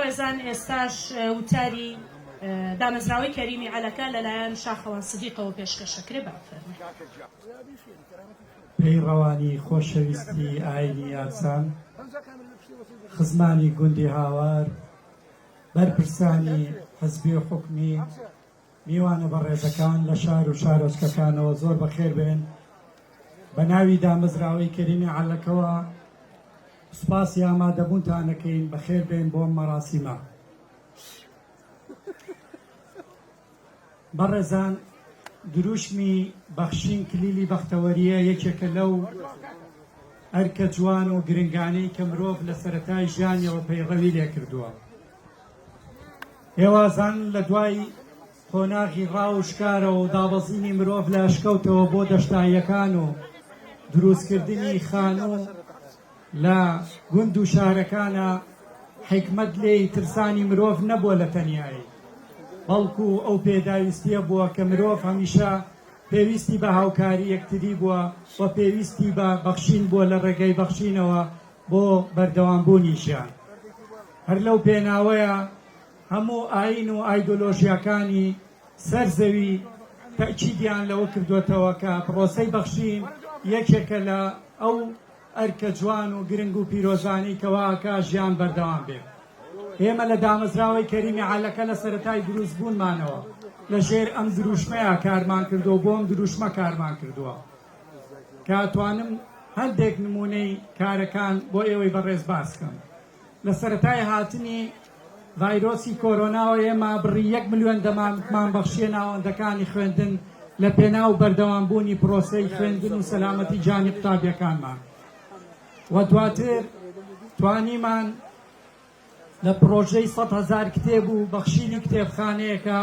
بەڕێزان ئێستاش وتاری دامەزراوەی کەریمی عەلەکە لەلایەن شاخەوان سدیقەوە پێشکەشەکرێ با فەرموو. پەیڕەوانی خۆشەویستی ئاینی یارسان، خزمانی گوندی هاوار، بەرپرسانی حزبی و حکومی، میوانە بەڕێزەکان لە شار و شارۆچکەکانەوە زۆر بەخێر بێن. بە ناوی دامەزراوەی کەریمی عەلەکەوە سوپاسی ئامادەبوونتان ئەکەین، بەخێر بێن بۆ ئەم مەراسیمە. بەڕێزان دروشمی بەخشین کلیلی بەختەوەرییە یەکێکە لەو ئەرکە جوان و گرنگانەی کە مرۆڤ لە سەرەتای ژیانیەوە پەیڕەوی لێکردووە. ئێوازان لە دوای قۆناغی ڕاو و شکارەوە و دابەزینی مرۆڤ لە ئەشکەوتەوە بۆ دەشتاییەکان و دروستکردنی خانوو لە گوند و شارەکانا حیکمەت لێی ترسانی مرۆڤ نەبووە لە تەنیایی، بەڵکو ئەو پێداویستییە بووە کە مرۆڤ هەمیشە پێویستی بە هاوکاری یەکتری بووە و پێویستی بە بەخشین بووە لە ڕێگەی بەخشینەوە بۆ بەردەوامبوونی ژیان. هەر لەو پێناوەیە هەموو ئایین و ئایدۆلۆژیاکانی سەر زەوی تەئکیدیان لەوە کردووەتەوە کە پڕۆسەی بەخشین یەکێکە لە ئەو ئەرکە جوان و گرنگ و پیرۆزانەی کە وا ئەکا ژیان بەردەوام بێ. ئێمە لە دامەزراوەی کەریمی عەلەکە لە سەرەتای دروست بوونمانەوە لە ژێر ئەم دروشمەیا کارمان کردووە و بۆ ئەم دروشمە کارمان کردووە کە ئەتوانم هەندێک نموونەی کارەکان بۆ ئێوەی بەڕێز باس کەم. لە سەرەتای هاتنی ڤایرۆسی کۆرۆناوە ئێمە بڕی یەک ملیۆن دەمامکمان بەخشیە ناوەندەکانی خوێندن لە پێناو بەردەوامبوونی پرۆسەی خوێندن و سەلامەتی گیانی قوتابیەکانمان و دواتر توانیمان لە پرۆژەی 100,000 کتێب و بەخشینی کتێبخانەیەکە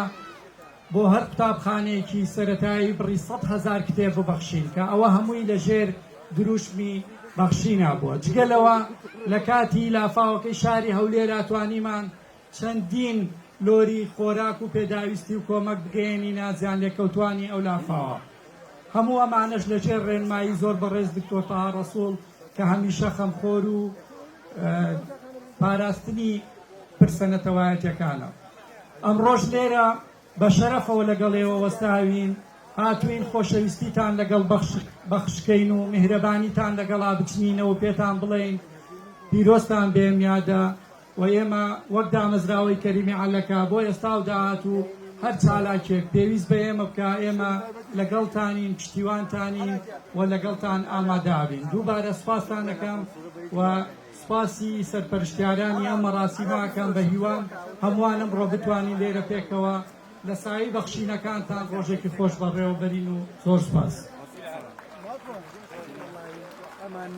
بۆ هەر قوتابخانەیەکی سەرەتایی بڕی 100,000 کتێب ببەخشین کە ئەوە هەمووی لەژێر دروشمی بەخشینا بووە. جگە لەوە لە کاتی لافاوەکەی شاری هەولێرا توانیمان چەندین لۆری خۆراک و پێداویستی و کۆمەک بگەیەنینە زیانلێکەوتوانی ئەو لافاوە. هەموو ئەمانەش لەژێر ڕێنمایی زۆر بەڕێز دکتۆر تەها ڕەسوڵ کە هەمیشە خەمخۆر و پاراستنی پرسە نەتەوایەتیەکانە. ئەمڕۆش لێرە بە شەرەفەوە لەگەڵ ئێوە وەستاوین، هاتووین خۆشەویستیتان لەگەڵ بەخشکەین و میهرەبانیتان لەگەڵا بچنینەوە و پێتان بڵێین پیرۆزتان بێ ئەم یادە و ئێمە وەک دامەزراوەی کەریمی عەلەکە بۆ ئێستا و داهاتوو هەر چالاکیەک پێویست بە ئێمە بکا ئێمە لەگەڵتانین، پشتیوانتانین و لەگەڵتان ئامادە ئەبین. دووبارە سوپاستان ئەکەم و. سوپاسی سەرپەرشتیارانی ئەم مەراسیمە ئەکەم، بەهیوام هەمووان ئەمڕۆ بتوانین لێرە پێکەوە لە سایەی بەخشینەکانتان ڕۆژێکی خۆش بەڕێوەبەرین و زۆر سوپاس.